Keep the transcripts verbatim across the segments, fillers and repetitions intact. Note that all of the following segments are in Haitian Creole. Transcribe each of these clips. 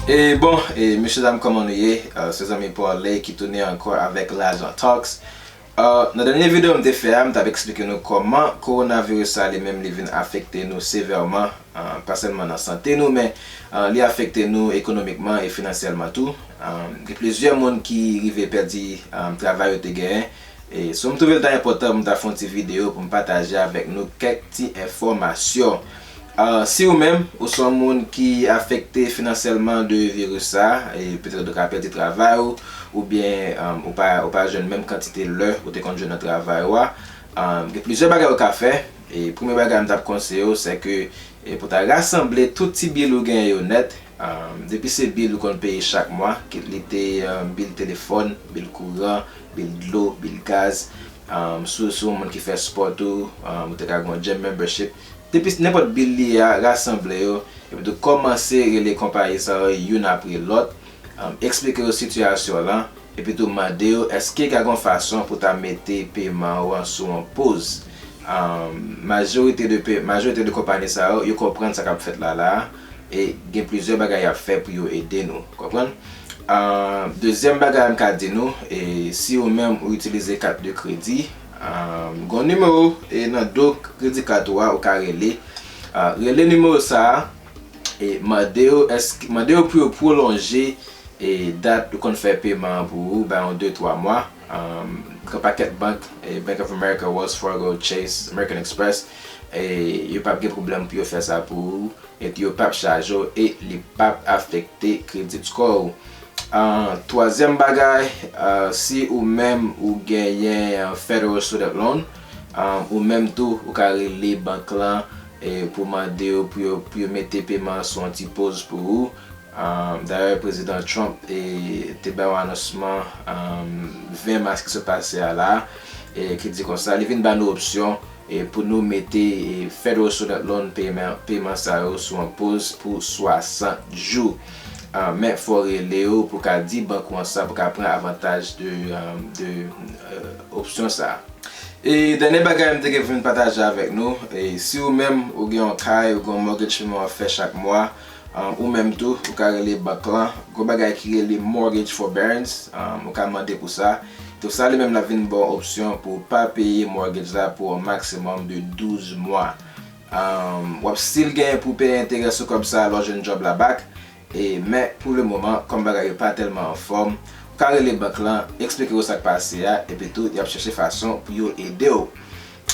E bon, e mesye dam, kòman nou ye? Uh, se zanmi Paul Lay ki tounen ankò avèk Lajan Talks. Uh, nan dènye videyo m te fè a, m t ap eksplike nou kòman kowonaviris sa li menm li vin afekte nou sevèman, uh, pa sèlman nan sante nou, men uh, li afekte nou ekonomikman e finansyèlman tou. Uh, gen plizyè moun ki rive pèdi uh, travay yo te genyen. E so m twouve l ta enpòtan pou m ta fè yon ti videyo pou m pataje avèk nou kèk ti enfòmasyon. Uh, si ou menm, ou se yon moun ki afekte finansyèlman de viris sa, e petèt ou ka pèdi travay ou, oubyen um, ou pa, ou pa jwenn menm kantite lè ou te konn jwenn nan travay ou a, um, gen plizyè bagay ou ka fè. E premye bagay m t ap konseye w, se ke e pou ta rasanble tout ti bil ou genyen yo nèt, um, depi se bil ou konn peye chak mwa, kit li te um, bil telefòn, bil kouran, bil dlo, bil gaz, um, si w se yon moun ki fè spò tou, um, ou te ka gen yon gym membership. Depi nenpòt bil li ye a, rasanble yo, epi tou kòmanse rele konpayi sa yo youn apre lòt, um, eksplike yo sitiyasyon w lan, epi tou mande yo èske ka gen yon fason pou ta mete peman ou an sou yon poz. Um, majorite de, pe, majorite de konpayi sa yo, yo konprann sa k ap fèt la la a, e gen plizyè bagay y ap fè pou yo ede nou, konprann? Uh, dezyèm bagay m ka di nou, e si ou menm ou itilize kat de kredi, um, gen yon nimewo e nan do kredi kat ou a ou ka rele. Uh, rele nimewo sa a, e mande yo, èske, mande yo pou yo pwolonje e dat ou konn fè peman an pou ou, bay yon de twa mwa. Um, gen pakèt bank, e Bank of America, Wells Fargo, Chase, American Express, e yo p ap gen pwoblèm pou yo fè sa pou ou, e yo p ap chaje w, e li p ap afekte credit score ou. Uh, twazyèm bagay, uh, si ou menm ou genyen uh, Federal Student Loan, um, ou menm tou, ou ka rele bank lan e pou mande yo pou yo, pou yo mete peman an sou yon ti poz pou ou. Um, dayè, Prezidan Trump e, te bay yon anonsman um, ven mas ki sot pase a la, e ki di konsa, li vin ba nou opsyon e, pou nou mete e, Federal Student Loan peman, peman sa yo sou yon poz pou swasant jou. Um, men fò w rele yo pou w ka di bank ou an sa pou w ka pran avantaj de, um, de uh, opsyon sa a. E dènye bagay m te gen pou m pataje avèk nou, e si ou menm ou gen yon kay, ou gen yon mortgage payment w ap fè chak mwa, um, ou menm tou, ou ka rele bank lan, gen yon bagay ki rele mortgage forbearance, um, ou ka mande pou sa. Tou sa li menm l ap vin ba w opsyon pou w pa peye mortgage la pou yon maksimòm de douz mwa. Um, w ap still genyen pou w peye enterè sou kòb sa a lè w jwenn djòb la back. E, men, pou le moman, kòm bagay yo pa tèlman anfòm, ou ka rele bank lan, eksplike yo sa k pase a, epi tou, y ap chèche fason pou yo ede w.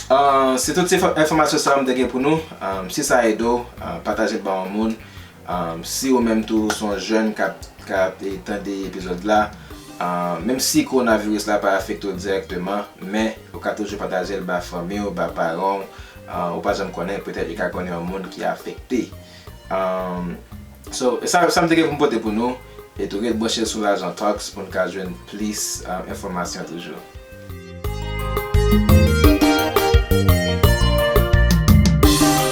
Ah, se tout se enfò- enfòmasyon sa yo m te gen pou nou. Ah, si sa ede w, ah, pataje l ba yon moun. Ah, si ou menm tou, ou se yon jèn k ap, k ap, eh, tande epizòd la, ah, menm si kowonaviris la pa afekte w dirèkteman, men ou ka toujou pataje l ba fanmi w, ba paran w. Ah, ou pa janm konnen, petèt yo ka konnen yon moun ki afekte. Um, so, e sa, sa m te gen pou m pote pou nou. E tou ret branche sou Lajan Talks pou n ka jwenn plis um, enfòmasyon toujou.